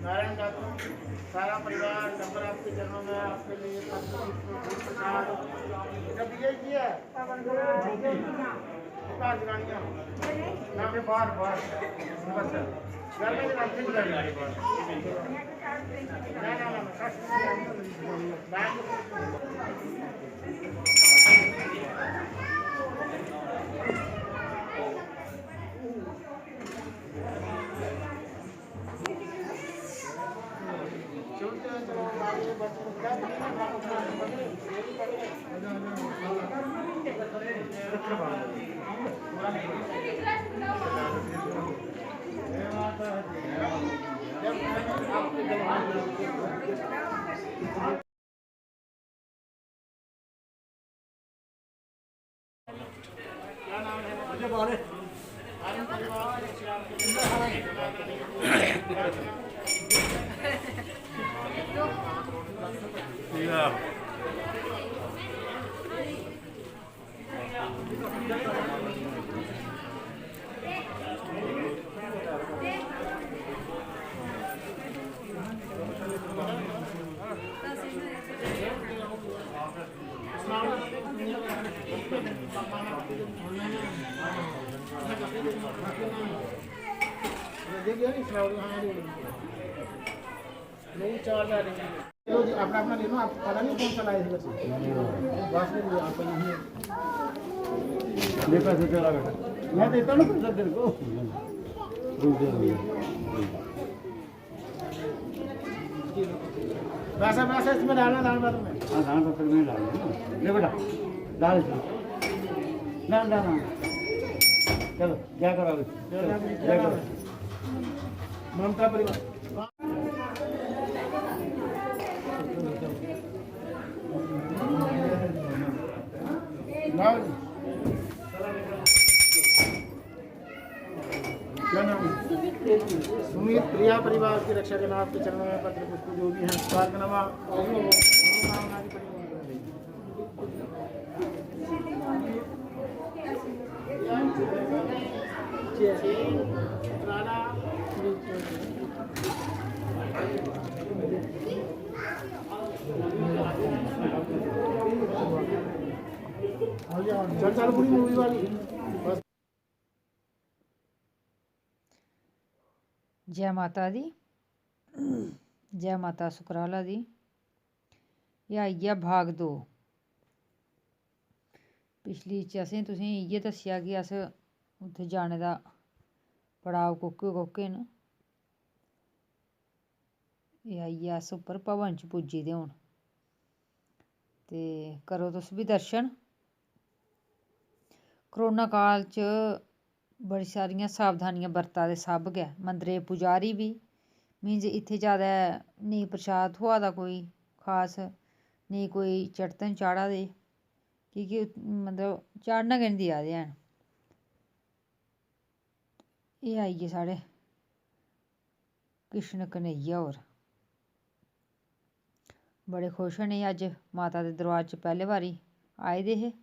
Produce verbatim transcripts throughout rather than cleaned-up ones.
नारायण दातु, सारा परिवार, टब्बर आपके चरणों में, आपके लिए पद्म पुष्प, धूप, प्रसाद। जब ये, ये है, बाहर, बाहर। घर में जरा फिर घर में। ना, ना, ना, ना। नहीं, चार जा रहे हैं। चलो जी, अपना, अपना ले लो, आप पता नहीं कौन सा लाए थे बस। बस ले लो, आप यहीं। ले पैसे चला बेटा। मैं देता हूँ ना पैसा तेरे को। रुक जा, रुक जा। पैसा, पैसा इसमें डालना, दान पत्र में। हाँ, दान पत्र में डालना है ना। ले बेटा, डाल इसमें। ना, ना, ना। चलो, जय करो, चलो, जय करो। ममता परिवार। क्या नाम है? सुमित प्रिया परिवार की रक्षा के नाम पे चरणों में पत्र पुष्प जो भी है, प्रार्थना व मनोकामना की परिपूर्ण कर देंगे। चल, चल, पूरी मूवी वाली। बस। जै माता दी, जै माता सुकराला दी। एह् आई गेआ भाग दो। पिछली च असें तुसेंगी इ'यै दस्सेआ कि अस उत्थै जाने दा पड़ाव कोह्के कोह्के न। एह् आई गे अस उप्पर भवन च पुज्जी दे हून। ते करो तुस बी दर्शन। कोरोना काल च बड़ी सारियां सावधानियां बरता दे सब गै, मंदरे दे पुजारी बी। मीन्स इत्थै जैदा नेईं प्रसाद थ्होआ दा कोई खास, नेईं कोई चढ़तन चाढ़ा दे, की के मतलब चाढ़ना गै निं देआ दे हैन। एह् आई गे साढ़े कृष्ण कन्हैया होर। बड़े खुश न एह्, अज्ज माता दे दरबार च पैह्ले बारी आए दे हे।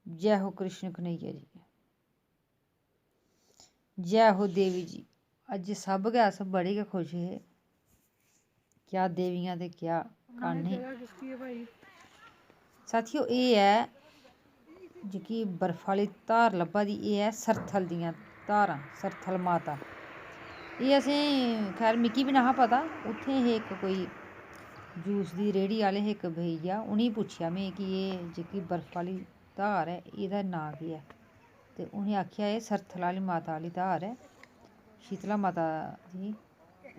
जै हो कृष्ण कन्हैया जी। जै हो देवी जी। अज्ज सब गै अस बड़े गै खुश हे। क्या देवियां ते क्या कान्हे। साथियो, एह् ऐ जेह्की बर्फ आह्ली धार लब्भा दी, एह् ऐ सरथल दियां धारां, सरथल माता। एह् असें, खैर, मिगी बी नेहा पता। उत्थें हे इक कोई जूस दी रेह्ड़ी आह्ले हे इक भैया, उ'नेंगी पुच्छेआ में कि एह् जेह्की बर्फ आह्ली धार ऐ, एह्दा नांऽ केह् ऐ? ते उ'नें आखेआ, "एह् सरथल आह्ली माता आह्ली धार ऐ, शीतला माता दी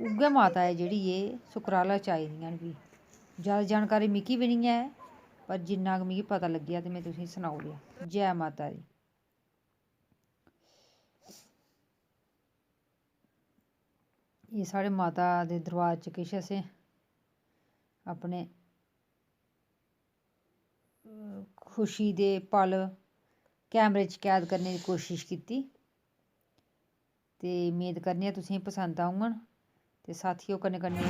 उ'ऐ माता ऐ जेह्ड़ी एह् सुकराला च आई दियां न।" फ्ही जैदा जानकारी मिगी बी निं ऐ, पर जिन्ना क मिगी पता लग्गेआ ते में तुसेंगी सनाई ओड़ेआ। जै माता दी। एह् साढ़े माता दे दरबार च किश असें अपने, अ, खुशी दे पल कैमरे च कैद करने दी कोशश कीती ते मेद करने आं तुसेंगी पसंद औङन। ते साथियो, कन्नै कन्नै